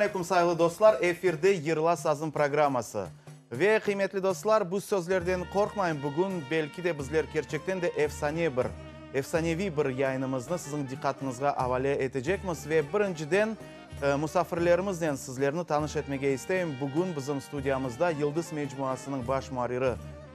aleyküm, sayğılı dostlar! Efirde Yırla sazım programması. Ve, qıymetli dostlar, bu sözlerden qorqmayım, bugün, belki de, bizler kerçekten de efsane bir, efsaneviy bir yayınımıznı siziñ diqqatıñızğa avale etecekmiz. Ve birinciden, musafirlerimiznen sizlerni tanış etmege isteyim. Bugün bizim studiyamızda Yıldız mecmuasınıñ baş muarriri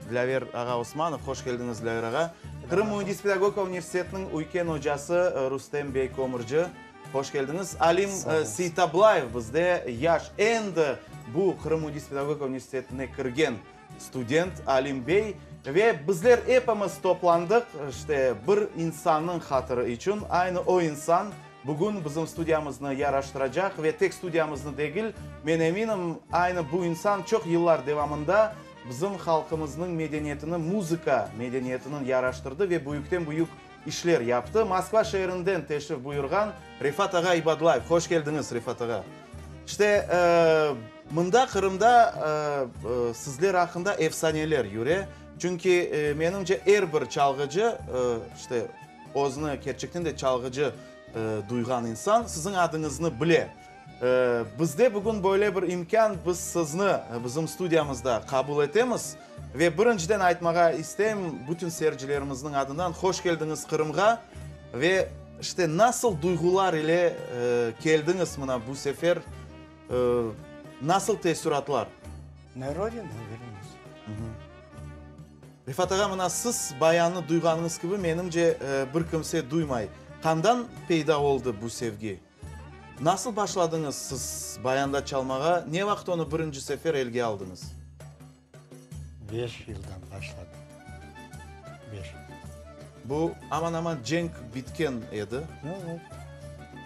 Dilâver ağa Osmanov. Hoş keldiñiz, Dilâver ağa. Qırım müendis-pedagogika universitetiniñ üyken ocası Rustem bey Kömürci. Hoş keldiñiz. Alim Seytablayev bizde yaş, endi bu Qırım müendis-pedagogika universitetine kirgen student Alim bey. Ve bizler epimiz toplandıq, işte, bir insannıñ hatırı içün. Aynı o insan bugün bizim studiyamıznı yaraştıracaq ve tek studiyamıznı degil, men eminim, aynı bu insan çoq yıllar devamında bizim halqımıznıñ medeniyetini, muzıka medeniyetini yaraştırdı ve büyükten-büyük işler yaptı. Moskva şeerinden teşrif buyurğan Refat ağa İbadlayev. Hoş keldiñiz, Refat ağa. İşte, mında, Qırımda, sizler aqqında efsaneler yüre. Çünki, menimce, er bir çalğıcı, işte, özüni kerçekten de çalğıcı duyğan insan siziñ adıñıznı bile. Bizde bugün böyle bir imkân, biz sizni bizim studiyamızda qabul etemiz. Ve birinciden aytmağa isteyim, bütün seyircilerimizniñ adından hoş keldiñiz Qırımğa. Ve işte nasıl duyğular ile keldiñiz mına bu sefer, nasıl teessüratlar? Na Rodinu vernuсь. Refat ağa, mına siz bayannı duyğanıñız kibi, menimce, bir kimse duymay. Qandan peyda oldı bu sevgi? Nasıl başladıñız siz bayanda çalmağa, ne vaqıt onı birinci sefer elge aldıñız? Beş yıldan başladım. Beş. Bu aman-aman cenk bitken edi. Nu, evet.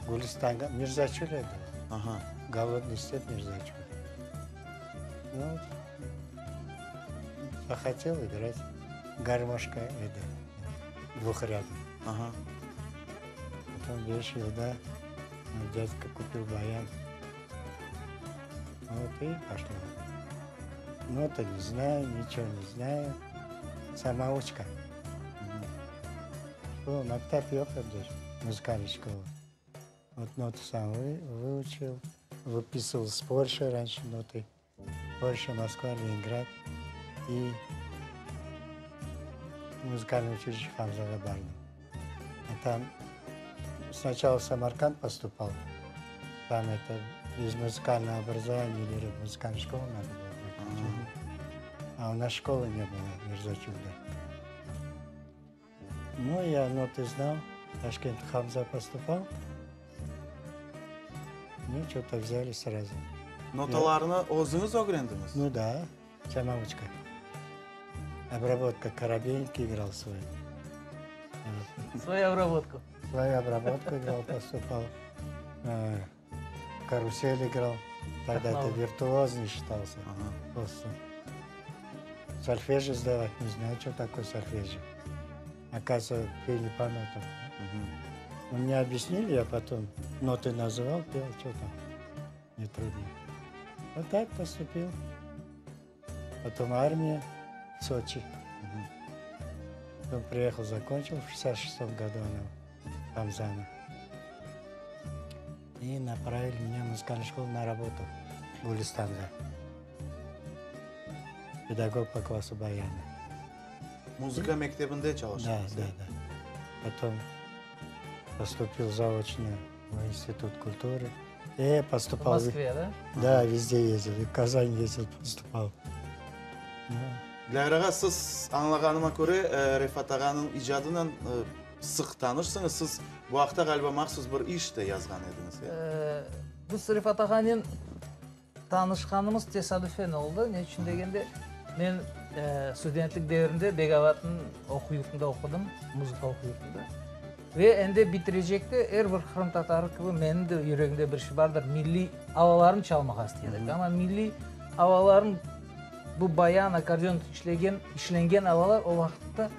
Gülistanğa, Mirzaçöl edi. Aha. Golodnıy step Mirzaçöl. Nu, vot. Zahotel igrat. Garmoşka edi. Dvuhrâdnıy. Aha. Potom beş yılda dâdka kupil bayan. Vot i poşlo. Notı ne znayu, niçego ne znayu. Samouçka. Şkola, mektep yoq edi, muzıkalnıy şkola. Vot notı sam vıuçil, vıpisıval s Polşi ranşe notı. Polşa, Moskva, Leningrad i muzıkalnıy uçilişe Hamzağa bardım. A tam snaçala v Samarkand postupal, tam eto bez muzıkalnogo obrazovaniya ne berut, muzıkalnıy şkolu nado bylo zakonçivat. A u nas şkolı ne bylo v Mirzaçülde. Nu, ya notı znal, Taşkent Hamza postupal, nu, ço-to vzâli srazu. Notalarnı özüñiz ögrendiñiz? Nu da, samouçka. Obработка Korobeynik igral svoyu. Svoyu obработку. Svoyu obработку igral, postupal. Karusel igral. Togda eto virtuoznıy şçitalsâ. Просто. Solfejio sdavat ne znayu, ço takoye solfejio. Okazıvıtsa, peli po notam. Mne obyasnili, ya potom notı nazıval, pel, ço tam, ne trudno. Vot tak postupil. Potom armiya, Soçi. Potom priehal, zakonçil v şestdesât şestom godu ona, Hamzanı. I napravili menya v muzıkalnıy şkolu na rabotu, Gülistanğa. Pedagog po klassu bayana. Muzıka mektebinde çalıştıñız? Da, da, da. Potom postupil zaoçno v institut kulturı. E, postupal. V Moskve, da? Da, vezde yezdil. I v Kazan yezdil, postupal. Dilâver ağa, siz, añlağanıma köre, Refat ağanıñ icadınen sıq tanışsıñız. Siz bu aqta, ğaliba, mahsus bir iş de yazğan ediñiz, ya? Biz Refat ağanen Tanışqanımız tesadüfen oldı. Ne içün degende, men studentlik devrinde Begavatnıñ oquv yurtunda oqudım, muzıka oquv yurtunda. Ve endi bitirecekte er bir qırımtatarı kibi menim de yüregimde bir şey bardır, milliy avalarnı çalmağa istey edik. Amma milliy avalarnı, bu bayan, akkordeon işlegen, işlengen avalar o vaqıtta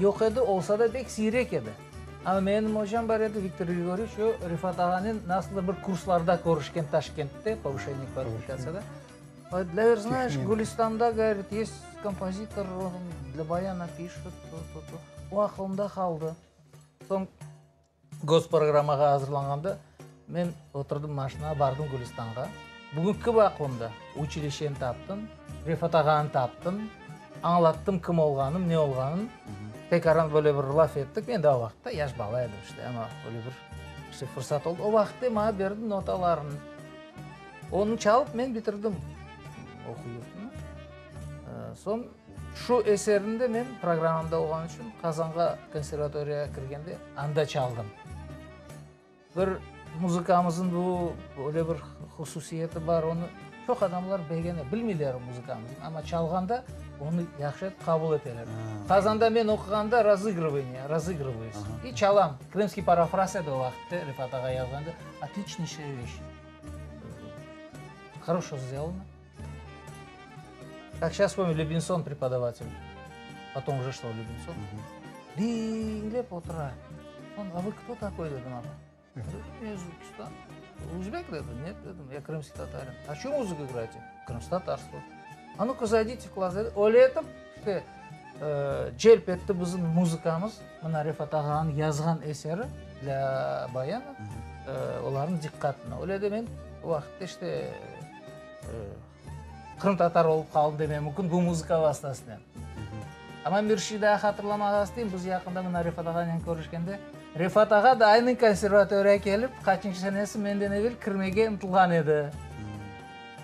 yoq edi, olsa da pek siyrek edi. Amma menim ocam bar edi, Viktor Grigoryeviç, o Refat ağanen nasıldır bir kurslarda körüşken Taşkentte, povışeniye kvalifikatsiyada. Dilâver, znayeş, Gülistanda, govorit, est kompozitor, on dlâ bayana pişet, to, to, to. O aqılımda qaldı. Soñ, gosprogrammağa azırlanğanda. Men oturdım maşinağa, bardım Gülistanğa. Bugün kibi aqlımda, uçilişeni taptım, Refat ağanı taptım, añlattım kim olğanım, ne olğanım. Tekaran böyle bir laf ettik. Men de o vaqıtta yaş bala edim işte, amma öyle bir işte fırsat oldı. O vaqıtta maña berdi notalarını. Onı çalıp men bitirdim oquv yurtunı. Soñ şu eserini de men programmamda olğanı içün Qazanğa konservatoriyağa kirgende anda çaldım. Bir muzıkamıznıñ bu öyle bir hususiyeti bar, onı çoq adamlar begene, bilmeyler muzıkamıznı, amma çalğanda onı yahşı etip qabul eteler. Qazanda men oquğanda razıgrovaniye, razıgrovayız, i çalam. Krımskiy parafraz edi o vaqıtte, Refat ağa yazğanda, otliçneyşaya veşç. Хорошо сделано. Как сейчас помню, Лебинсон преподаватель, потом уже что Лебинсон, diñlep otura. Он, а вы кто такой, dedim, ağa. Я из Узбекистана. Узбек dedim, нет, dedim, я крымский татарин. А чью музыку играете? Крымскотатарскую. А ну-ка зайдите в класс, dedi. Öyle etip, işte, celp etti bizim muzıkamız, mına Refat ağanıñ yazğan eseri для баяна, olarnıñ diqqatına. Öyle de men o vaqıtta işte qırımtatar olıp qaldım demem mümkün bu muzıka vastasınen. Amma bir şey daa hatırlamağa isteyim, biz yaqında mına Refat ağanen körüşkende, Refat ağa da aynı konservatoriyağa kelip, qaçıncı senesi menden evel kirmege ıntılğan edi.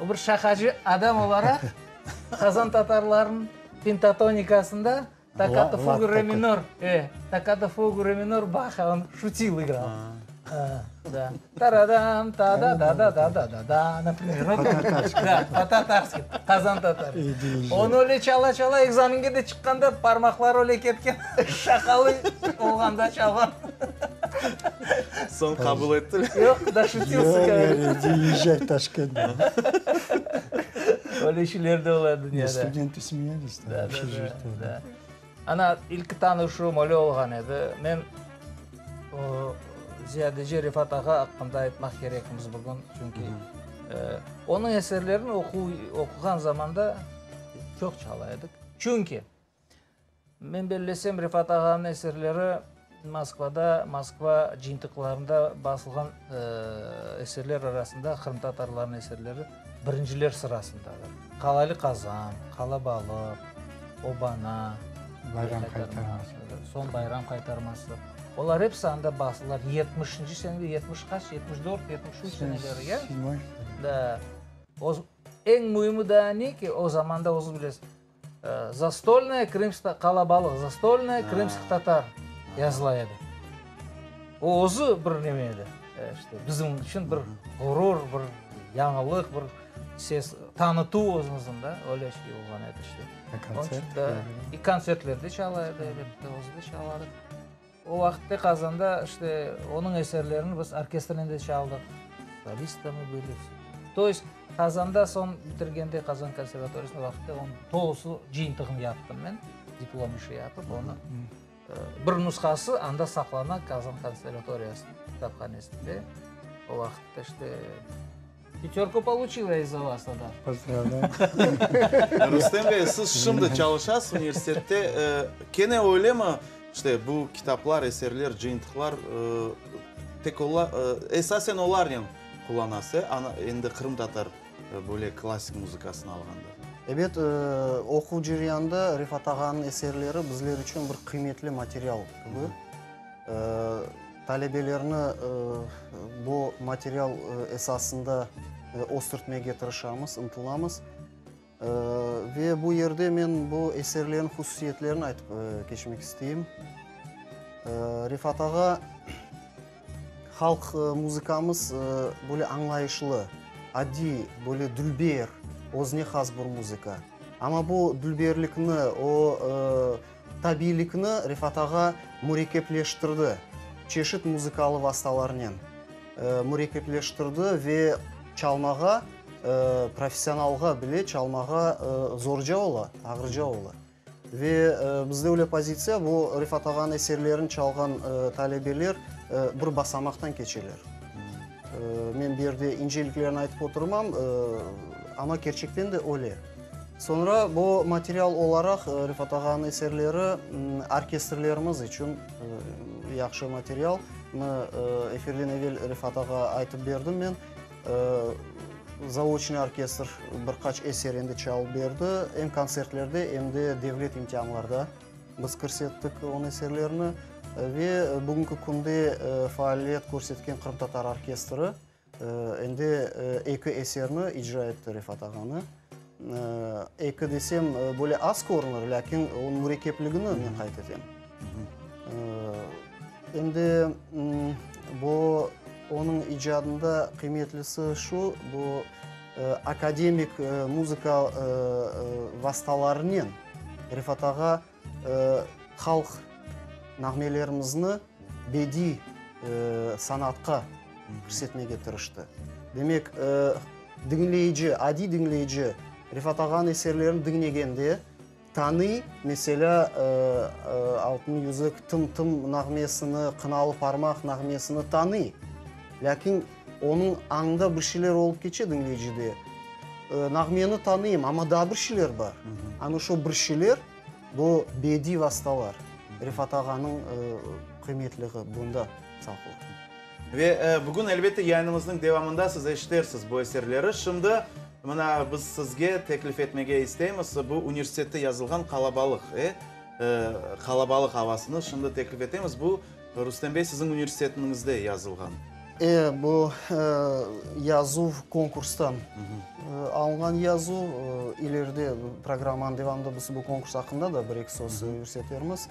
O bir şaqacı adam olaraq Qazan tatarlarınıñ pentatonikasında Toccata fuga re minor, e, Toccata fuga re minor Baha, on şutil igral. Da. Taradam, ta da da da da da da da, naprimer. Po-tatarski. Da, po-tatarski, qazan tatar. Onı öyle çala-çala ekzamenge de çıqqanda parmaqları öyle ketken, şaqalı olğanda çalğan. Soñ qabul ettiler? Yoq, doşutilsya, govorit. Езжай в Ташкент. Öyle şeyler de ola dünyada. Studentı smeялись da, da, da. Ana, ilki tanışuvım öyle olğan edi. Men o, ziyadece Refat ağa aqqında aytmaq kerekmiz bugün, çünki onıñ eserlerini oquğan zamanda çoq çala edik. Çünki Men bellesem, Refat ağanıñ eserleri Moskvada, Moskva cıyıntıqlarında basılğan eserler arasında qırımtatarlarnıñ eserleri birinciler sırasındadır. Qalaylı qazan, Qalabalıq, Obana, Bayram qaytarması. Soñ Bayram qaytarması. Olar episi anda basıldılar. Yetmişinci senede, 70 qaç, 74, 73 seneleri, ya? Da. Eñ müimi daa ne ki, o zamanda, özüñiz bilesiz, Zastolnaya krımska qalabalıq, Zastolnaya krımskih tatar yazıla edi. O özü bir neme edi, işte bizim içün bir ğurur, bir yañılıq, bir ses, tanıtuv özümüzni da, öyle şey olğan edi işte. Kontsert. И kontsertlerde çala edi, elbette, özü de çaladı. O vaqıtte Qazanda işte onıñ eserlerini biz orkestrnen de çaldıq, solistami bili. To est, Qazanda soñ bitirgende Qazan konservatoriyasında vaqıtte onıñ tolusı cıyıntığını yaptım men, diplom işi yapıp onı. Bir nushası anda saqlana Qazan konservatoriyasınıñ kitaphanesinde. O vaqıtta işte pятörku poluçil ya iz-za vas togda. Pozdravlâyu. Rustem bey, siz şimdi çalışasız universitette. Kene öylemi? İşte, bu kitaplar, eserler, cıyıntıqlar tek olar, esasen olarnen qullanasız, e, ana, endi qırımtatar böyle klassik muzıkasını alğanda? Ebet, oquv ceryanında Refat ağanıñ eserleri bizler içün bir qıymetli material kibi. Talebelerni bu material esasında östürtmege tırışamız, ıntılamız. Ve bu yerde men bu eserlerniñ hususiyetlerini aytıp keçmek isteyim. Refat ağa halq muzıkamız böyle añlayışlı, adiy, böyle dülber, özüne has bir muzıka. Amma bu dülberlikni, o tabiylikni Refat ağa mürekkepleştirdi, çeşit muzıkalı vastalarnen mürekkepleştirdi ve çalmağa Professionalğa bile çalmağa zorca ola, ağırca ola. Ve bizde öyle pozitsiya, bu Refat ağanıñ eserlerini çalğan talebeler bir basamaqtan keçeler. Men bu yerde inceliklerini aytıp oturmam, amma kerçekten de öyle. Soñra bu material olaraq Refat ağanıñ eserleri orkestrlerimiz içün yahşı material. Mına, efirden evel Refat ağa aytıp berdim men, zaoçnıy orkestr bir qaç eser endi çalıp berdi, em kontsertlerde, em de devlet imtianlarda biz kirsettik onıñ eserlerini. Ve bugünki künde faaliyet körsetken qırımtatar orkestri endi eki eserni icra etti Refat ağanı. Eki desem, böyle az körünir, lâkin onıñ mürekkepligini men qayd etem. Em de bu onıñ icadında qıymetlisi şu, bu akademik muzıka vastalarınen Refat ağa halq nağmelerimizni bediy sanatqa kirsetmege tırıştı. Demek, diñleyici, adiy diñleyici Refat ağanıñ eserlerini diñlegende, Tanıy, meselâ, Altın yüzük, Tım-tım nağmesini, Qınalı parmaq nağmesini tanıy. Lâkin onıñ añında bir şeyler olıp keçe diñleyicide. Nağmeni tanıyım, amma daa bir şeyler bar. Ana şu bir şeyler, bu bediy vastalar. Refat ağanıñ qıymetligi bunda saqlı. Ve bugün, elbette, yayınımıznıñ devamında siz eşitersiz bu eserleri. Şimdi, mına, biz sizge teklif etmege isteymiz, bu universitette yazılğan qalabalıq, e, qalabalıq avasını şimdi teklif etemiz. Bu, Rustem bey, siziñ universitetiñizde yazılğan. E, bu yazuv konkurstan alınğan yazuv. İleride programmanıñ devamında biz bu konkurs aqqında da bir-eki söz yürsetermiz.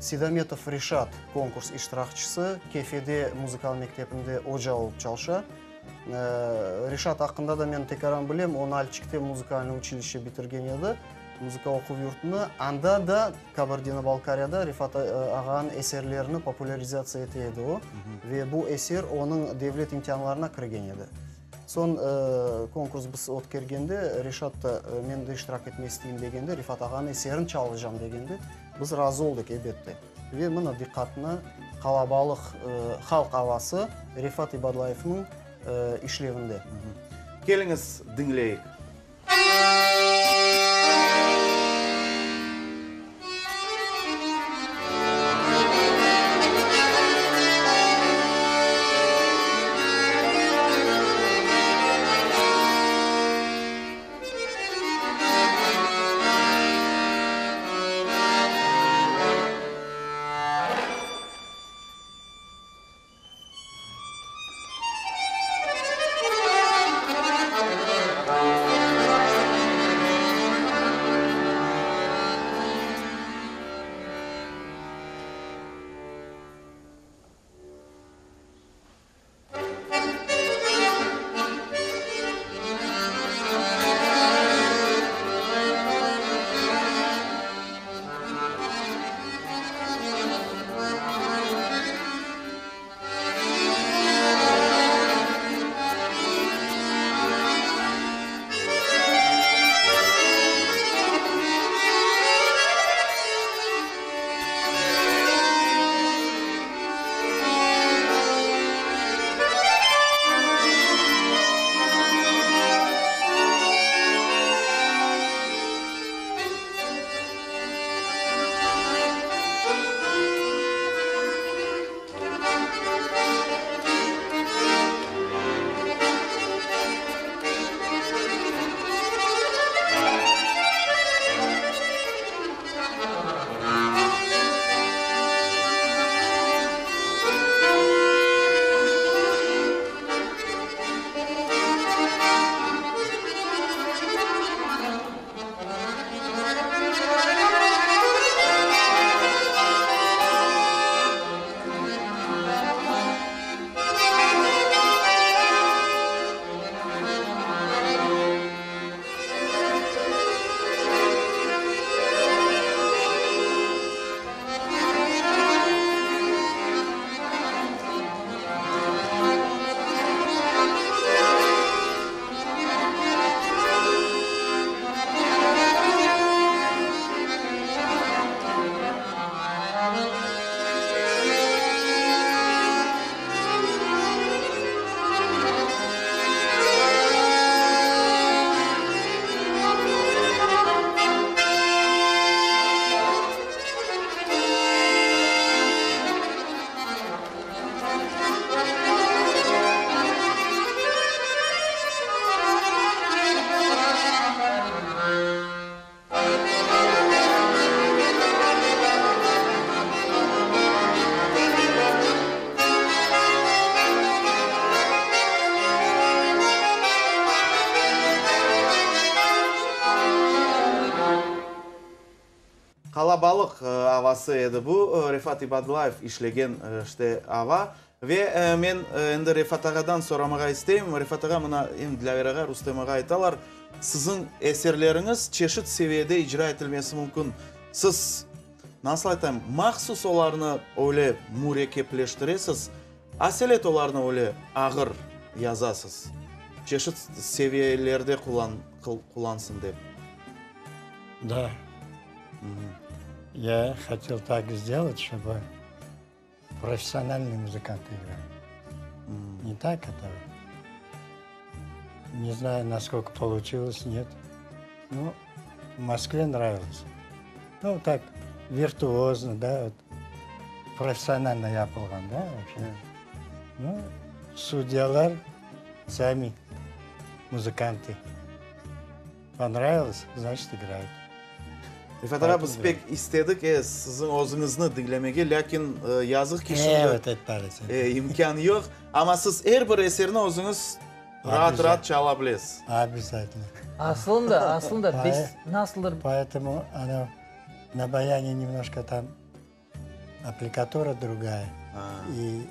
Seydametov Reşat, konkurs iştirakçisi, Kefede muzıkal mektebinde oca olıp çalışa. Reşat aqqında da men tekaran bilem, o Nalçikte muzıkalnıy uçilişçe bitirgen edi, muzıka oquv yurtunı. Anda da, Kabardino-Balkariyada Refat ağanıñ eserlerini populârizatsiya ete edi o ve bu eser onıñ devlet imtianlarına kirgen edi. Soñ konkurs biz ötkergende, Reşat da men de iştirak etmek isteyim degende, Refat ağanıñ eserini çalacam degende, biz razı oldıq, elbette. Ve mına diqqatını qalabalıq halq avası Refat İbadlayevniñ işlevinde. Keliñiz, diñleyik. Qalabalıq avası edi bu, Refat İbadlayev işlegen işte ava. Ve men endi Refat ağadan soramağa isteyim. Refat ağa, mına em Dilâver ağa, Rustem ağa aytalar, siziñ eserleriñiz çeşit seviyede icra etilmesi mümkün. Siz, nasıl aytayım, mahsus olarnı öyle mürekkepleştiresiz, aselet olarnı öyle ağır yazasız, çeşit seviyelerde qullansın dep. Da. Ya hotel tak sdelat, ştobı professionalnıy muzıkantı igrali. Ne tak eto, ne znayu, naskolko poluçilos, net. Nu, v Moskve nravilos. Nu, tak virtuozno, da, vot, professionalno yapılğan, da, voobşe. Nu, sudyalar sami muzıkantı. Ponravilos, znaçit igrayut. Refat ağa, biz pek istedik siziñ özüñizni diñlemege, lâkin yazıq ki, şimdi imkân yoq. Amma siz er bir eserni özüñiz raat-raat çala bilesiz. Obязательно. Aslında, aslında biz nasıldır. Poetomu ono na bayane nemnожко tam Aplikatura drugaya i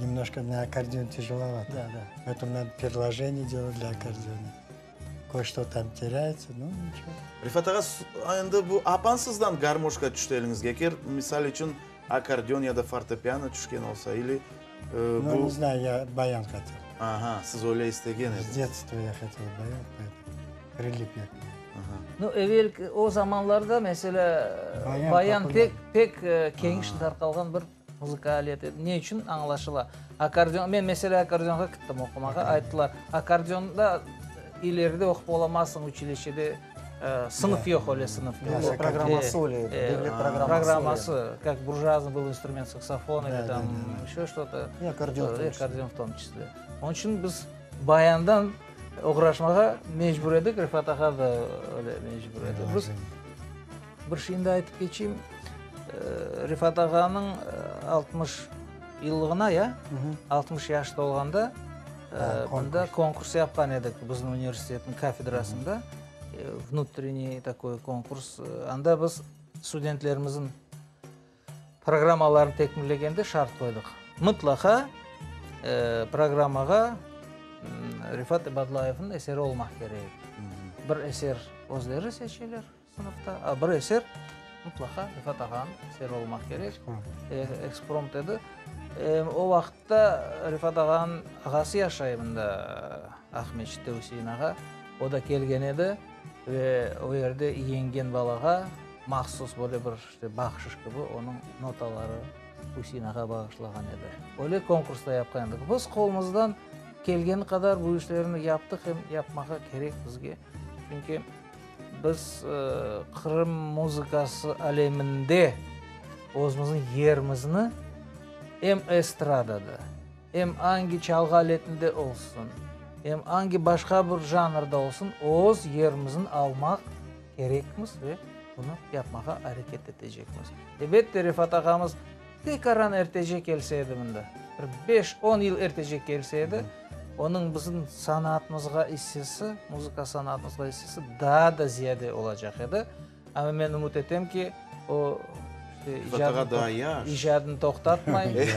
nemnожко na akkordeon tyajelovato. Da, da. Poetomu nado predloženiye delat dlâ akkordeona. Koy-çto tam terâyetsâ, nu, niçego. Refat ağa, endi bu apansızdan garmoşka tüşti eliñizge. Eger, misal içün, akkordeon ya da fortepiano tüşken olsa, ili bu. Nu, ne znayu, ya bayan hotel. Aha, siz öyle istegen ediñiz. S detstva ya hotel bayan, poetomu prilip ya. Nu, evel, o zamanlarda, meselâ, bayan pek, pek keniş tarqalğan bir muzıka aleti edi. Ne içün añlaşıla. Akkordeon, men, meselâ, akkordeonğa kittim oqumağa, ayttılar, akkordeonda ileride oqup olamazsıñ, uçilişçede sınıf yoq, öyle sınıf yoq. Devlet programması öyle edi, devlet programması. Programması, kak burjuazный был instrument, saksofon ili tam, еще что-то. И akkordeon в том числе. Akkordeon в том числе. Onıñ içün biz bayandan Oğraşmağa mecbur edik, Refat ağa da öyle mecbur edi. Biz bir şeyni de aytıp keçeyim. Refat ağanıñ 60 yıllığına, ya, 60 yaş tolğanda mında konkurs yapqan edik bizim universitetniñ kafedrasında. Vnutrenniy takoy konkurs. Anda biz studentlerimizniñ Programmalarnı tekmillegende şart qoydıq, mıtlaqa programmağa Refat İbadlayevniñ eseri olmaq kerek. Bir eser özleri seçeler sınıfta, a bir eser mıtlaqa Refat ağanıñ eseri olmaq kerek. Ekspromt edi. O vaqıtta Refat ağanıñ ağası yaşay mında, Aqmescitte, Üsein ağa. O da kelgen edi ve o yerde yeñgen balağa mahsus böyle bir İşte, bahşış kibi onıñ notaları Üsein ağa bağışlağan edi. Öyle konkurslar yapqan edik. Biz qolumızdan kelgeni qadar bu işlerni yaptıq, em yapmağa kerek bizge. Çünki biz Qırım muzıkası aleminde özümizniñ yerimizni em estradada, em angi çalğı aletinde olsun, em angi başqa bir janrda olsun, öz yerimizni almaq kerekmiz ve bunı yapmağa areket etecekmiz. Elbette, Refat ağamız tekaran ertece kelse edi mında, bir beş-on yıl ertece kelse edi, onıñ bizim sanatımızğa issesi, muzıka sanatımızğa issesi daa da ziyade olacaq edi. Amma men ümüt etem ki, o, işte, Refat ağa daa yaş. icadını toqtatmay.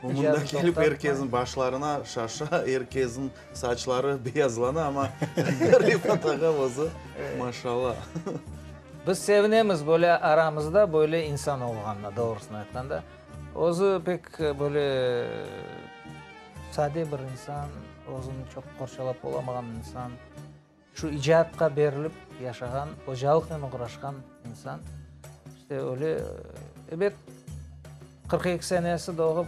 Mında kelip er kesniñ başlarına şaşa, er kesniñ Saçları beyazlana, amma Refat ağa özü maşallah. Biz sevinemiz böyle aramızda böyle insan olğanına, doğrusını aytqanda. Özü pek böyle sade bir insan, özüni çoq qorçalap olamağan insan, şu icatqa berilip yaşağan, ocalıqnen oğraşqan insan. İşte öyle, ebet, 42 senesi doğıp,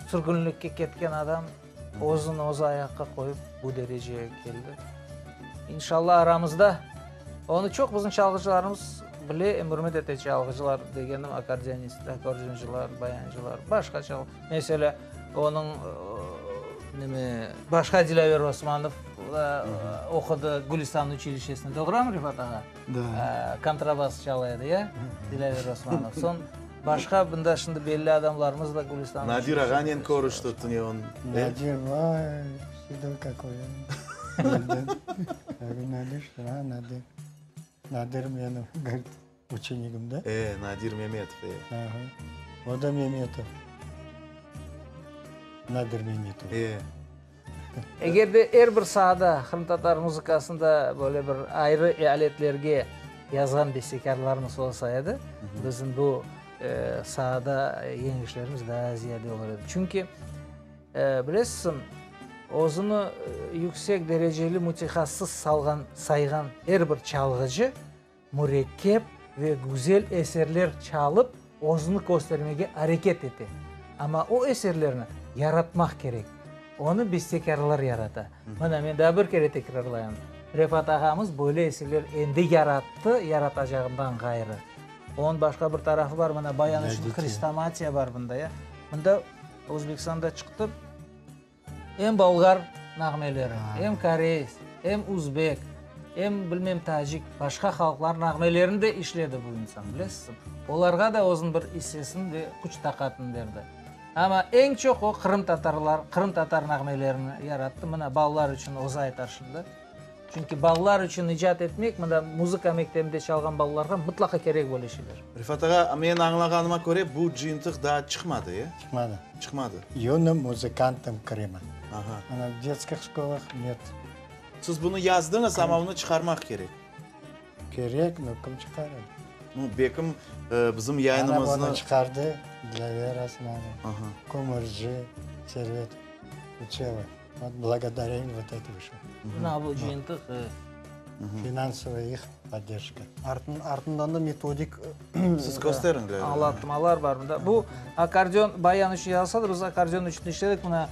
sürgünlikke ketken adam özüni özü ayaqqa qoyıp bu derecege keldi. İnşallah aramızda onı çoq bizim çalğıcılarımız bile, em ürmet ete çalğıcılar degenim akkordeonist, akkordeoncılar, bayancılar, başqa çal, meselâ, onıñ neme, başqa Dilâver Osmanov da oqudı Gülistan uçilişesinde, doğramı, Refat ağa? Da. Kontrabas çala edi, ya, Dilâver Osmanov. Soñ başqa bunda şimdi belli adamlarımız da Gülistan Nadir ağanen körüşti tünevin. Nadir, vay, sedoy kakoy, a. Nadir, a, Nadir. Nadir menim, govorit. Uçenigim, da? E, Nadir Memetov, e. Aha. O da Memetov. Nadir Memetov. E. Eger de er bir saada qırımtatar muzıkasında böyle bir ayrı aletlerge yazğan bestekârlarımız olsa edi, bizim bu saada yeñişlerimiz daa ziyade olur edi. Çünki, bilesizmi, özüni yüksek dereceli mütehassıs salğan, sayğan er bir çalğıcı mürekkep ve güzel eserler çalıp, özüni köstermege areket ete. Amma o eserlerni yaratmaq kerek. Onı bestekârlar yarata. Mına, men daa bir kere tekrarlayım, Refat ağamız böyle eserler endi yarattı, yaratacağından ğayrı. Onıñ başqa bir tarafı bar, mına, bayan içün hrestomatiya bar bunda, ya. Bunda Özbekistanda çıqtı. Em bolğar nağmeleri, em koreys, em uzbek, em, bilmem, tacik, başqa halqlar nağmelerini de işledi bu insan, bilesizmi? Olarğa da özüniñ bir issesini ve küç-taqatını berdi. Amma eñ çoq o qırımtatarlar, qırımtatar nağmelerini yarattı. Mına, balalar içün özü aytar şimdi. Çünki balalar içün icat etmek, mında muzıka mektebinde çalğan balalarğa mıtlaqa kerek böyle şeyler. Refat ağa, men añlağanıma köre, bu cıyıntıq daa çıqmadı, e? Çıqmadı. Çıqmadı. Yunım muzıkantam Krıma. Aha. Mına v detskih şkolah net. Siz bunı yazdıñız, amma onı çıqarmaq kerek. Kerek, no kim çıqaradı? Nu, bekim, bizim yayınımıznı... Ana bunı çıqardı, Dlâver Osmanov, Aha. Kömürci, Servet Uçeva. Vot blagodarâ im vot eto vışlo. Mına bu cıyıntıq. Finansovaya ih podderjka. Artından da metodik. Siz kösteriñ, Lâle. Añlatmalar bar mında. Bu akkordeon bayan içün yazılsa da, biz akkordeon içün işledik. Mına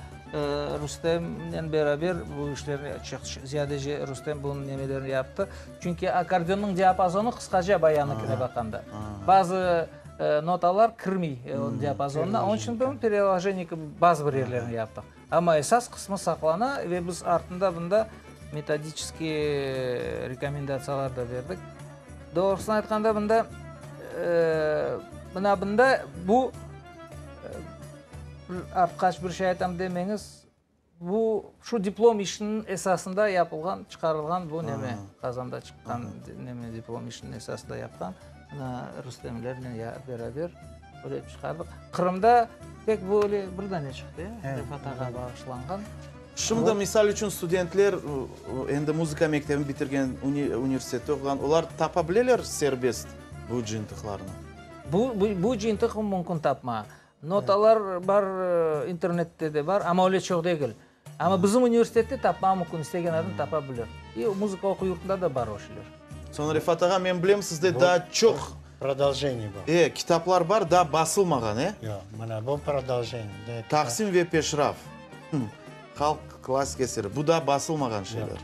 Rustemnen beraber bu işlerni çoq ziyadece Rustem bunıñ nemelerini yaptı. Çünki akkordeonnıñ diapazonı qısqaca bayannıkine baqqanda. Bazı notalar kirmey onıñ diapazonına. Onıñ içün bunıñ pereloženiye kibi bazı bir yerlerini yaptıq. Amma esas qısmı saqlana ve biz artında bunda metodiçeskiy rekomendatsiyalar da berdik. Doğrusını aytqanda, bunda, mına bunda bu bir artqaç bir şey aytam demeñiz, bu şu diplom işiniñ esasında yapılğan, çıqarılğan bu neme, Qazanda çıqqan neme diplom işiniñ esasında yapqan, mına Rustemlernen beraber. Böyle çıqardıq. Qırımda tek böyle bir dane çıqtı, ya, Refat ağa bağışlanğan. Şimdi, misal içün, studentler, endi muzıka mektebini bitirgen, universitette oquğan, olar tapa bileler serbest bu cıyıntıqlarnı? Bu, bu cıyıntıq mümkün tapma. Notalar bar, internette de bar, amma öyle çoq degil. Amma bizim universitette tapmağa mümkün, istegen adam tapa bilir. İ muzıka oquv yurtunda da bar o şeyler. Soñra, Refat ağa, men bilem, sizde daa çoq. Prodolženiye bar. E, kitaplar bar, daa basılmağan, e? Yoq, mına bu prodolženiye. Taqsim ve peşraf, halq klassik eseri, bu daa basılmağan şeyler.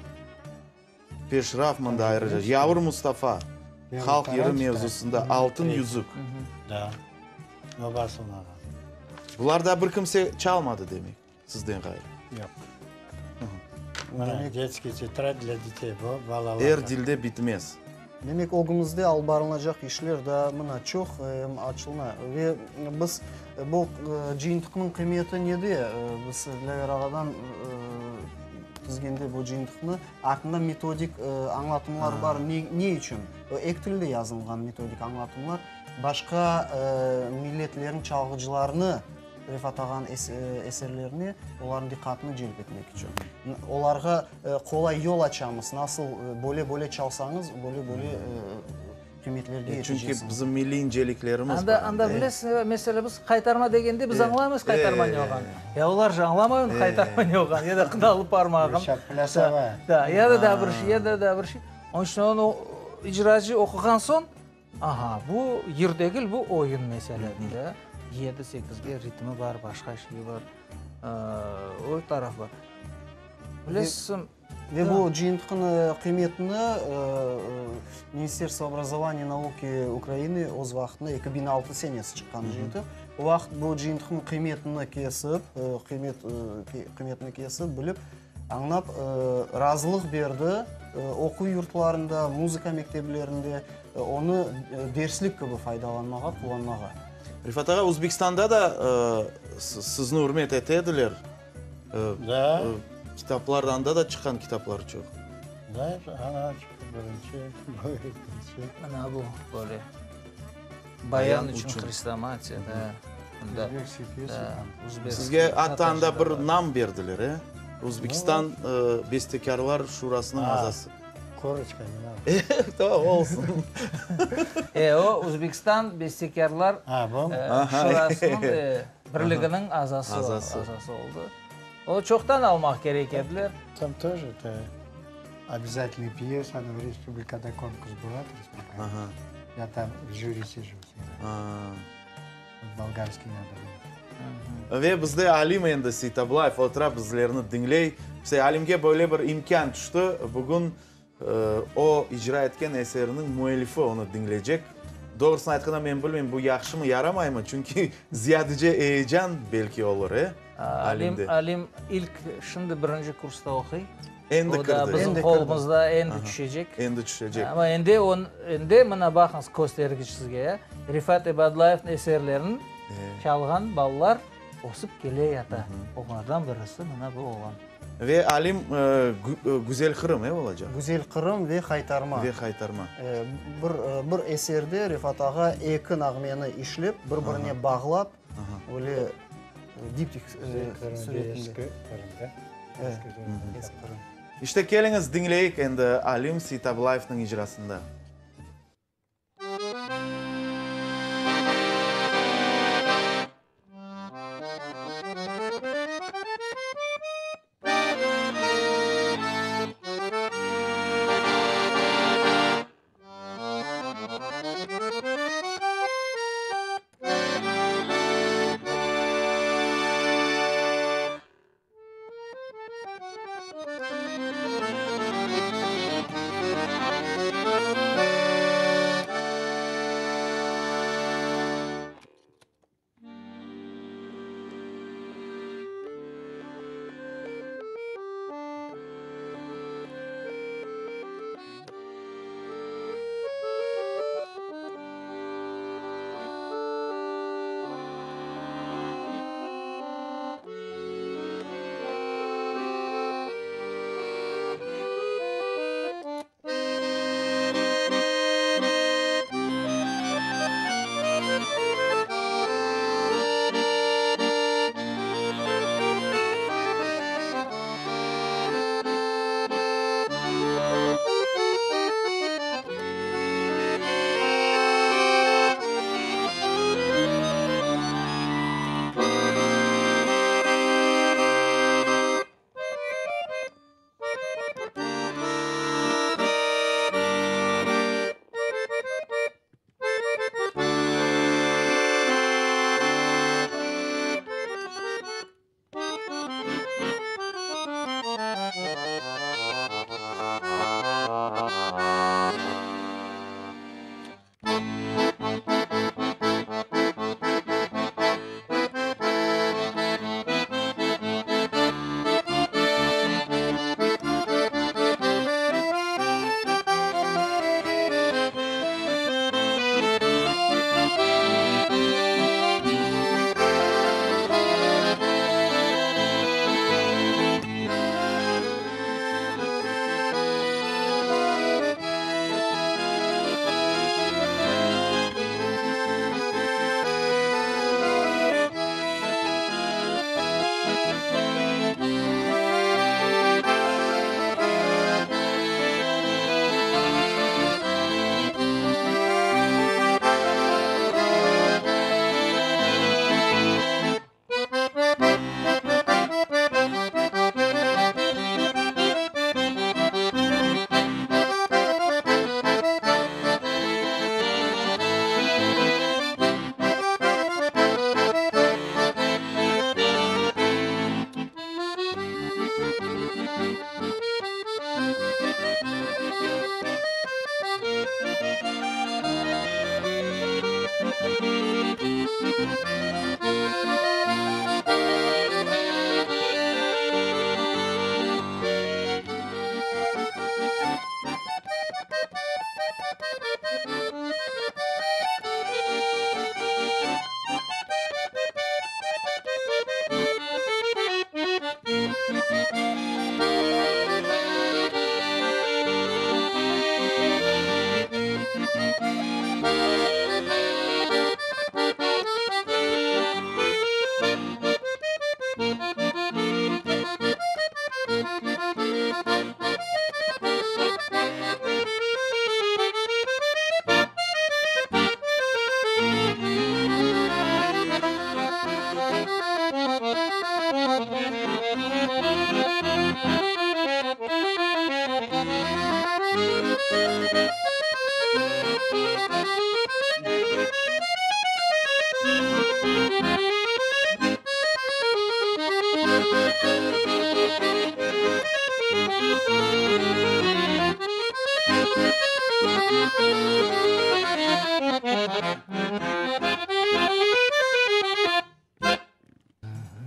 Peşraf mında ayrıca, Yavur Mustafa, halq yırı mevzusında, Altın yüzük. Da, o basılmağan. Bular daa bir kimse çalmadı, demek. Sizden ğayrı. Yoq. Mına, detskiy tetrad dlâ detey, bu balalarğa. Er dilde bitmez. Demek, ögümizde alıp barılacaq işler daa mına çoq, em açılma. Ve biz bu cıyıntıqnıñ qıymeti nede? Biz Dilâver ağadan tizgende bu cıyıntıqnı, artında metodik añlatımlar bar. Ne içün? Eki tilde yazılğan metodik añlatımlar. Başqa milletlerniñ çalğıcılarını Refat ağanıñ eserlerine olarnıñ diqqatını celp etmek içün. Olarğa qolay yol açamız, nasıl böyle-böyle çalsañız, böyle-böyle qıymetlerge yeteceksiñiz. Çünki bizim milliy inceliklerimiz bar. Anda, anda bilesiñ, meselâ, biz qaytarma degende, biz añlaymız qaytarma ne olğanını. Ya olar же añlamay qaytarma ne olğanını, ya da qınalı parmağım. Da, ya da daa bir şey, ya da daa bir şey. Onıñ içün onı icracı oquğan soñ, Aha, bu yır degil, bu oyun, meselâ, da, yedi-sekizge ritmi bar, başqa şeyi bar, o taraf bar. Bilesiñ. Ve bu cıyıntıqnıñ qıymetini Ministerstvo obrazovaniya i nauki Ukrainı öz vaqtında, 2006 senesi çıqqan cıyıntıq, o vaqıt bu cıyıntıqnıñ qıymetini kesip, qıymet, qıymetini kesip, bilip, Añlap, razılıq berdi, oquv yurtlarında, muzıka mekteplerinde onı derslik kibi faydalanmağa, qullanmağa. Refat ağa, Özbekistanda da sizni ürmet ete ediler. Da. Kitaplar, anda da çıqqan kitaplar çoq. Da, ana çıqtı birinci, bu ekinci. Mına bu böyle. Bayan içün hrestomatiya, da. Özbekskiy pyesa. Sizge atta anda bir nam berdiler, e? Özbekistan bestekârlar şurasınıñ azası. Korıçka ne nam? Tamam, olsun. E, o, Özbekistan bestekârlar şurasınıñ birliginiñ azası oldı. O, çoqtan almaq kerek ediler. Tam тоже это обязательный pyesa, ana respublikada konkurs bola, respublika. Ya tam v jüri sijу всегда. Bolgarskiy надо было. Ve bizde Alim endi Seytablayev otura, bizlerni diñley. İşte Alimge böyle bir imkân tüşti, bugün o icra etken eseriniñ müellifi onı diñleycek. Doğrusını aytqanda, men bilmeyim, bu yahşımı, yaramaymı, çünki ziyadece eyecan belki olur, e, Alimde. Alim ilk şimdi birinci kursta oquy. Endi kirdi. O da bizim qolumızda endi tüşecek. Endi tüşecek. Amma endi, endi mına baqıñız, köstergiç sizge, Refat İbadlayevniñ eserlerini çalğan balalar ösip kele yata. Olardan birisi mına bu oğlan. Ve Alim, Güzel Qırım, e, olacaq? Güzel Qırım ve Haytarma. Ve Haytarma. Bir, bir eserde Refat ağa eki nağmeni işlep, bir-birine bağlap, öyle diptih süretinde. Eski Qırım, da? Eski Qırım. İşte, keliñiz, diñleyik endi Alim Seytablayevniñ icrasında.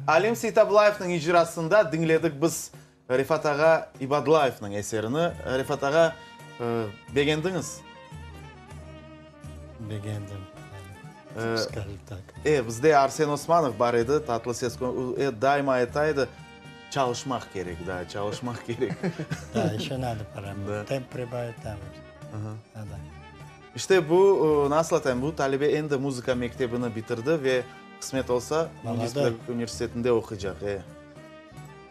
Alim Seytablayevniñ icrasında diñledik biz Refat ağa İbadlayevniñ eserini. Refat ağa, begendiñiz? Begendim, skajım tak. E, bizde Arsen Osmanov bar edi, Tatlı ses daima ayta edi, çalışmaq kerek daa, çalışmaq kerek. Da, еще надо поработать, temp pribavit надо. Надо. İşte bu, nasıl aytayım, bu talebe endi muzıka mektebini bitirdi ve qısmet olsa, Müendis pedagogika universitetinde oquycaq, e.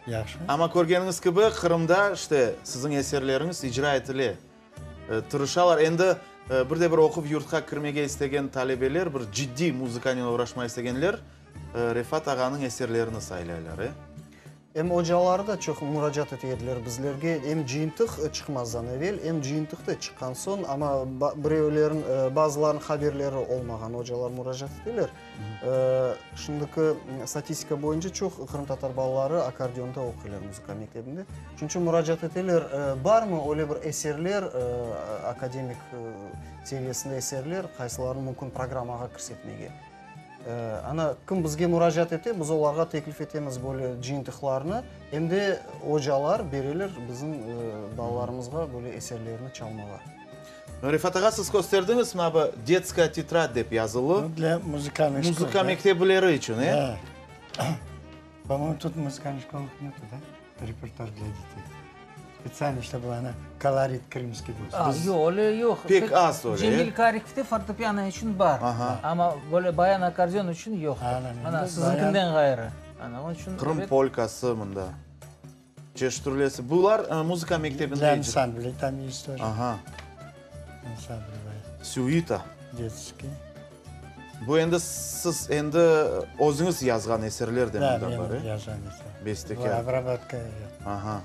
Yahşı. Amma körgeniñiz kibi, Qırımda, işte, siziñ eserleriñiz icra etile. Tırışalar. Endi bir de bir oquv yurtqa kirmege istegen talebeler, bir ciddiy muzıkanen oğraşmağa istegenler Refat ağanıñ eserlerini saylaylar, e. Em ocaları da çoq muracaat ete ediler bizlerge, em cıyıntıq çıqmazdan evel, em cıyıntıq da çıqqan soñ, amma birevlerin, bazılarınıñ haberleri olmağan ocalar muracaat eteler. Şimdiki statistika boyunca çoq qırımtatar balaları akkordeonda oquylar muzıka mektebinde. Şunıñ içün muracaat eteler, barmı öyle bir eserler, akademik seviyesinde eserler, qaysılarını mümkün programmağa kirsetmege? Ana, kim bizge muracaat ete, biz olarğa teklif etemiz böyle cıyıntıqlarnı, em de ocalar bereler bizim balalarımızğa böyle eserlerni çalmağa. Refat ağa, siz kösterdiñiz, mına bu Detskaya tetrad dep yazılı. Bu для muzıkalnıy şkola. Muzıka mektebileri içün, e? Da. Po-moyemu, тут muzıkalnıy şkolah netu, da? Repertuar для detey. Spetsialno, ştoby ona kolorit krımskiy bol. A, yoq, öyle yoq. Pek az öyle. Cemil Karikovte fortepiano içün bar. Amma böyle bayan akkordeon içün yoqtır. Mana, siziñkinden ğayrı. Ana, onıñ içün. Qırım polkası mında. Çeşit türlüsi. Bular muzıka mektebinde. Для ansambley tam есть тоже. Aha. Ansambl Süita. Detskiy. Bu endi siz endi özüñiz yazğan eserler de mında bar, e? Da, menim yazğan eserler. Bestekâr. Bu obrabotka yoq. Aha.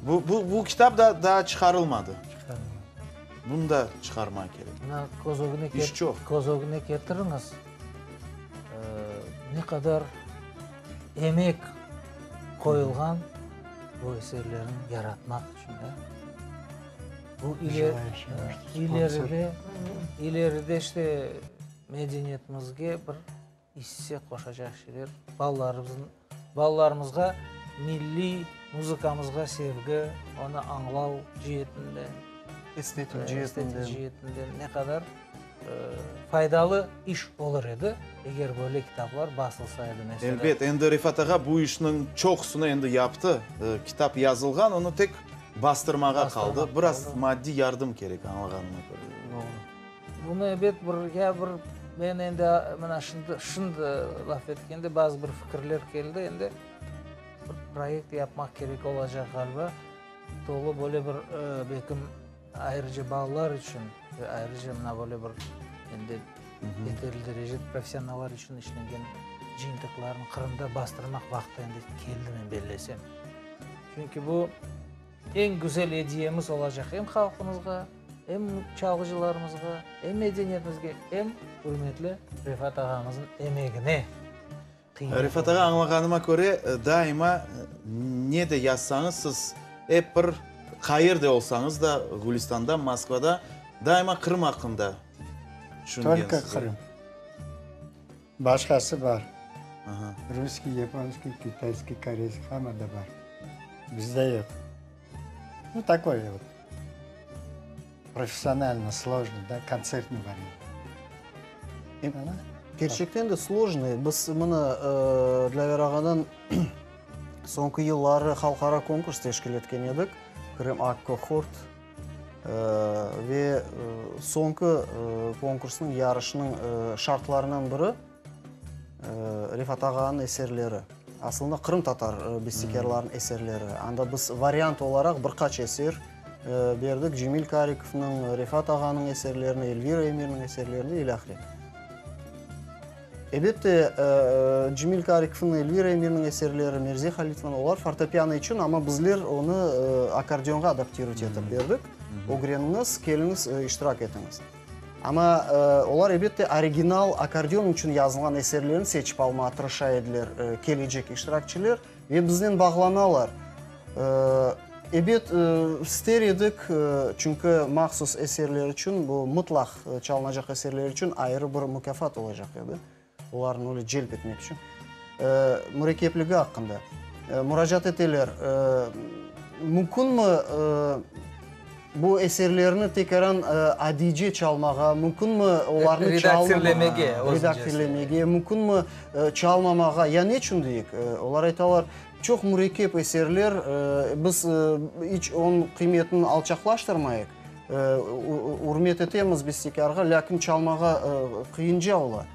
Bu, bu, bu kitap da daa çıqarılmadı. Çıqarılmadı. Bunı da çıqarmaq kerek. Mına köz ögüne İş çoq. Köz ögüne ketiriñiz, ne qadar emek qoyulğan bu eserlerni yaratmaq içün, da. Bu ileride, ileride işte medeniyetimizge bir isse qoşacaq şeyler, balalarımıznıñ, balalarımızğa milliy muzıkamızğa sevgi, onı añlav ceetinden, estetik ceetinden, ceetinden ne qadar faydalı iş olur edi, eger böyle kitaplar basılsa edi, meselâ. Elbet, endi Refat ağa bu işniñ çoqusını endi yaptı. Kitap yazılğan, onı tek bastırmağa qaldı. Biraz maddiy yardım kerek, añlağanıma köre. Doğru. Bunı ebet bir, ya bir, men endi mına şimdi, şimdi laf etkende bazı bir fikirler keldi, endi bir proyekt yapmaq kerek olacaq ğaliba, tolu böyle bir, belkim, Ayrıca balalar içün ve ayrıca mına böyle bir endi yeterli derecede professionallar içün işlengen cıyıntıqlarnı Qırımda bastırmaq vaqtı endi keldi, men bellesem. Çünki bu eñ güzel ediyemiz olacaq em halqımızğa, em çalğıcılarımızğa, em medeniyetimizge, em ürmetli Refat ağamıznıñ emegine. Refat ağa, añlağanıma köre, daima ne de yazsañız, siz ep bir qayerde olsañız da, Gülistanda, Moskvada, daima Qırım aqqında tüşüngensiz. Tolko Qırım. Başqası bar. Russkiy, yaponskiy, kitayskiy, koreyskiy, hamma da bar. Bizde yoq. Nu, takoy vot, professionalno, slojnıy, da, kontsertnıy variant. Kerçekten de slojnıy. Biz mına Dlâver ağadan soñki yılları halqara konkurs teşkil etken edik, Krım Akko Hort ve soñki konkursnıñ, yarışnıñ şartlarından biri Refat ağanıñ eserleri, aslında qırımtatar bestekârlarınıñ eserleri. Anda biz variant olaraq bir qaç eser berdik, Cemil Karikovnıñ, Refat ağanıñ eserlerini, Elvira Emirniñ eserlerini ilâhre. Elbette, Cemil Karikovnıñ, Elvira Emirniñ eserleri, Mirze Halitovnıñ, olar fortepiano içün, amma bizler onı akkordeonğa adaptirovat etip berdik. Ögreniñiz, keliñiz, iştirak etiñiz. Amma olar, elbette, original akkordeon içün yazılğan eserlerni seçip almağa tırışa ediler kelecek iştirakçiler ve biznen bağlanalar. Ebet, ister edik, çünki mahsus eserler içün, bu mıtlaq çalınacaq eserler içün ayrı bir mukâfat olacaq edi, olarnı öyle celp etmek içün. Mürekkepligi aqqında muracaat eteler, mümkünmi bu eserlerni tekaran adiyce çalmağa, mümkünmi olarnı çalmamağa, redaktirlemege, mümkünmi çalmamağa, ya neçün deyik? Olar aytalar, Çoq mürekkep eserler, biz iç onıñ qıymetini alçaqlaştırmayıq, ürmet etemiz bestekârğa, lâkin çalmağa qıyınca ola.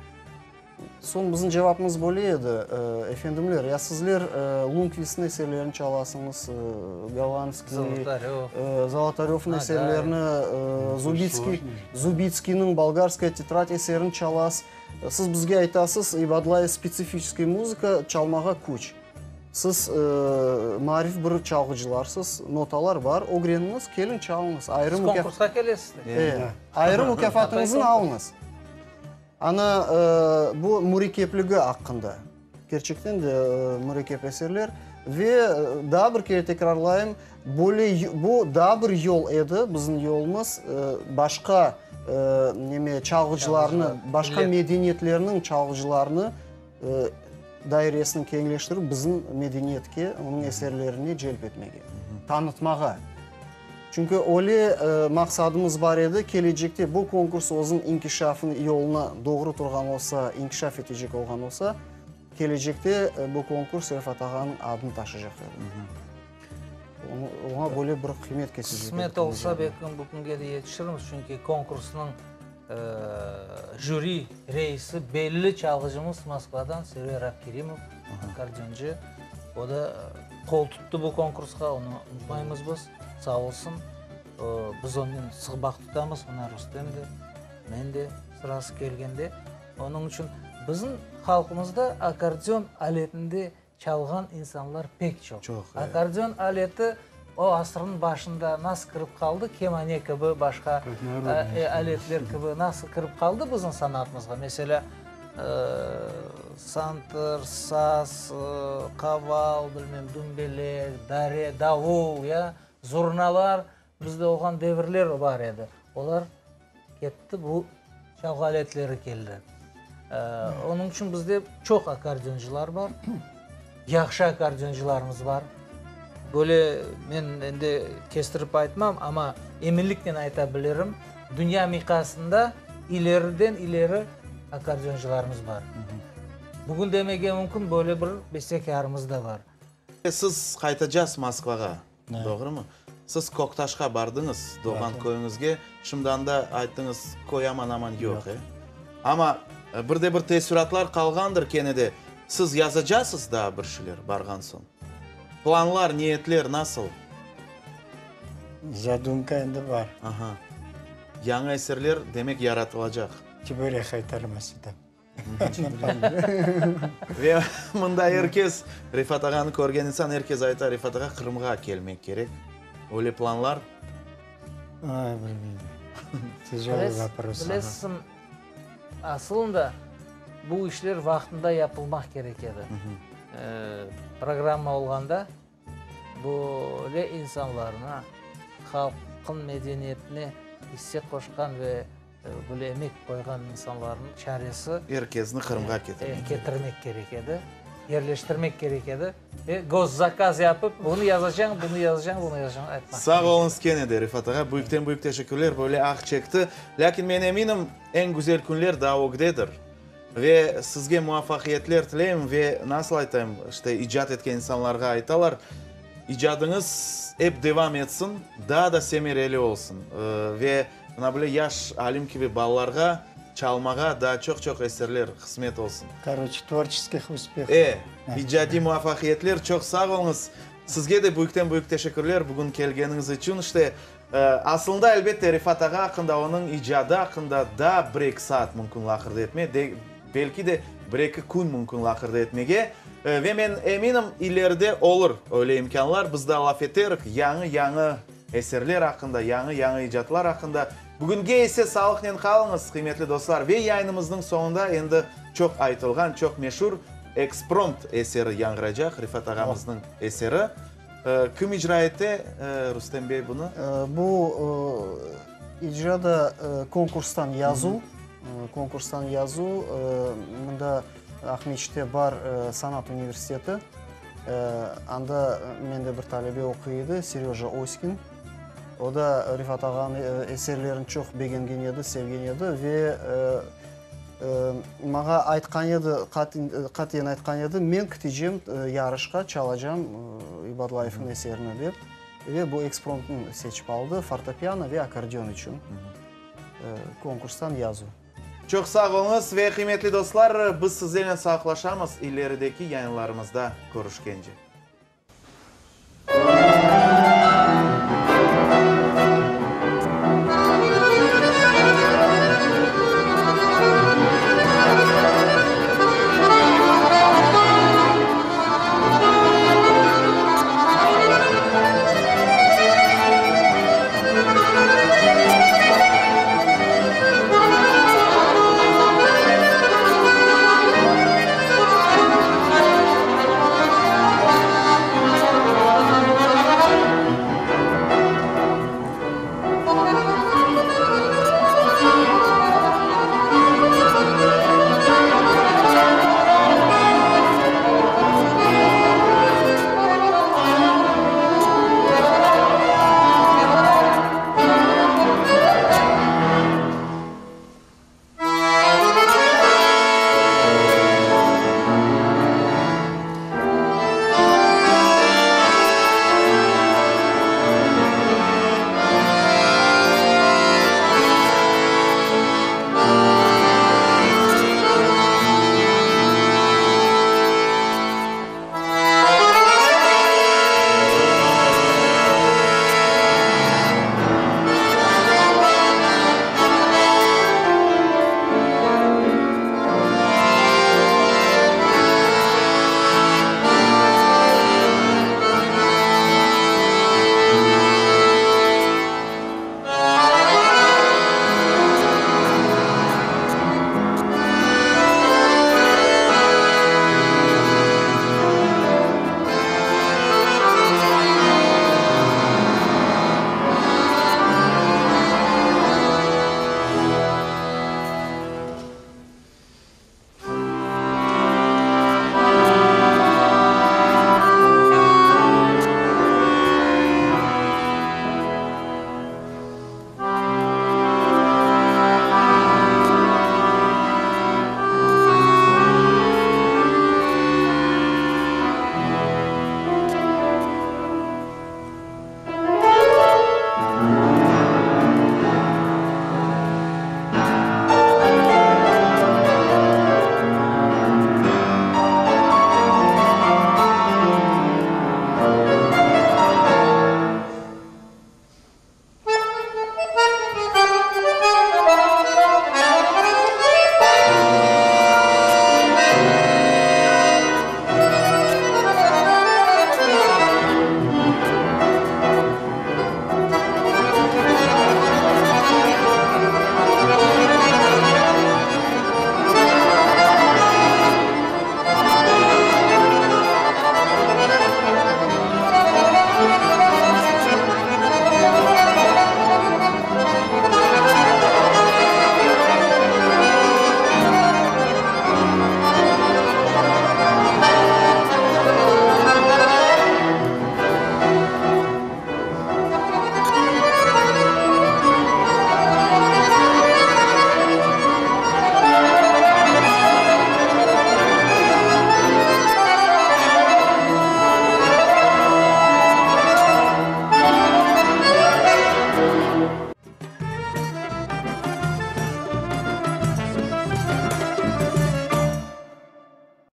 Soñ bizim cevapımız böyle edi, Efendimler, ya sizler Lundkvistniñ eserlerini çalasıñız, Gollandskiy, Zolotarövniñ eserlerini, Zubitskiy, Zubitskiyniñ Bolgarskaya tetrad eserini çalasız. Siz bizge aytasız, İbadlay spetsifiçeskiy muzıka çalmağa küç. Siz maarif bir çalğıcılarsız, notalar bar, ögreniñiz, keliñ çalıñız. Ayrı Siz konkursqa kelesiz de. E, ayrı mukâfatıñıznı alıñız. Ana, bu mürekkepligi aqqında. Kerçekten de mürekkep eserler. Ve daa bir kere tekrarlayım, böyle bu daa bir yol edi, bizim yolumız, başqa neme çalğıcılarnı, başqa medeniyetlerniñ çalğıcılarını dairesini keñleştirip, bizim medeniyetke, onıñ eserlerine celp etmege, tanıtmağa. Çünki öyle maqsadımız bar edi, kelecekte bu konkurs özüniñ inkişafını yoluna doğru turğan olsa, inkişaf etecek olğan olsa, kelecekte bu konkurs Refat ağanıñ adını taşıycaq edi. Oña böyle bir qıymet kesecek edik. Qısmet olsa, belki bu künge de yetişirmiz, çünki konkursnıñ jüri reisi belli çalğıcımız Moskvadan Server Abkerimov, akkordeoncı. O da qol tuttı bu konkursqa, onı unutmaymız biz, sağ olsun. Biz onnen sıq bağ tutamız, mına Rustem de, men de sırası kelgende. Onıñ içün bizim halqımızda akkordeon aletinde çalğan insanlar pek çoq. Çoq, Akkordeon aleti o asırnıñ başında nasıl kirip qaldı, kemane kibi, başqa aletler kibi nasıl kirip qaldı bizim sanatımızğa? Meselâ, santır, saz, qaval, bilmem, dumbelek, dare, davul, ya, zurnalar bizde olğan devirler bar edi. Olar ketti, bu çalğı aletleri keldi. Onıñ içün bizde çoq akkordeoncılar bar, yahşı akkordeoncılarımız bar. Böyle men endi kestirip aytmam, amma eminliknen ayta bilirim, dünya miqyasında ileriden ileri akkordeoncılarımız bar. Bugün demege mümkün, böyle bir bestekârımız da bar. Siz qaytacasız Moskvağa, doğrumı? Siz Köktaşqa bardıñız, doğğan köyüñizge. Şimdi anda ayttıñız, köy aman-aman yoq, e? Amma bir de bir teessüratlar qalğandır kene de. Siz yazacasız daa bir şeyler barğan soñ? Planlar, niyetler nasıl? Zadumka endi bar. Aha. Yañı eserler, demek, yaratılacaq. Çibörek qaytarması da. Ve mında er kes, Refat ağanı körgen insan, er kes ayta, Refat ağa Qırımğa kelmek kerek. Öyle planlar? Ay, bilmeyim. Tejölый vopros. Bilesiñ, asılında bu işler vaqtında yapılmaq kerek edi. Programma olğanda böyle insanlarnı, halqın medeniyetine isse qoşqan ve Böyle emek qoyğan insanlarnıñ çaresi. Er kesni Qırımğa ketirmek. Ketirmek kerek edi, yerleştirmek kerek edi ve goszakaz yapıp, bunı yazacañ, bunı yazacañ, bunı yazacañ aytmaq. Sağ oluñız kene de, Refat ağa, büyükten büyük teşekkürler, böyle ah çekti. Lâkin men eminim, eñ güzel künler daa ögdedir. Ve sizge muvafaqiyetler tileyim ve nasıl aytayım, işte, icat etken insanlarğa aytalar, icadıñız ep devam etsin, daa da semereli olsun. Ve mına böyle yaş Alim kibi balalarğa çalmağa daa çoq-çoq eserler qısmet olsun. Karoçe, tvorçeskih uspehov. E, icadiy muvafaqiyetler, çoq sağ oluñız. Sizge de büyükten-büyük teşekkürler bugün kelgeniñiz içün. İşte, Asılında, elbette, Refat ağa aqqında, onıñ icadı aqqında daa bir-eki saat mümkün laqırdı etmek, belki de. Bir-eki kün mümkün laqırdı etmege. Ve men eminim, ileride olur öyle imkânlar, biz daa laf eterik yañı-yañı eserler aqqında, yañı-yañı icatlar aqqında. Bugünge ise sağlıqnen qalıñız, qıymetli dostlar, ve yayınımıznıñ soñunda endi çoq aytılğan, çoq meşur Ekspromt eseri yañğıraycaq, Refat ağamıznıñ eseri. Kim icra ete, Rustem bey, bunı? Bu icra da konkurstan yazuv, konkurstan yazuv, mında Aqmescitte bar sanat universiteti, anda mende bir talebe oquy edi, Seröja Oskin. O da Refat ağanıñ eserlerini çoq begengen edi, sevgen edi ve maña aytqan edi, qatiyen aytqan edi, men kitecem yarışqa, çalacam İbadlayevniñ eserini dep. Ve bu ekspromtnı seçip aldı, fortepiano ve akkordeon içün konkurstan yazuv. Çoq sağ oluñız ve qıymetli dostlar, biz sizlernen sağlıqlaşamız, ilerideki yayınlarımızda körüşkence.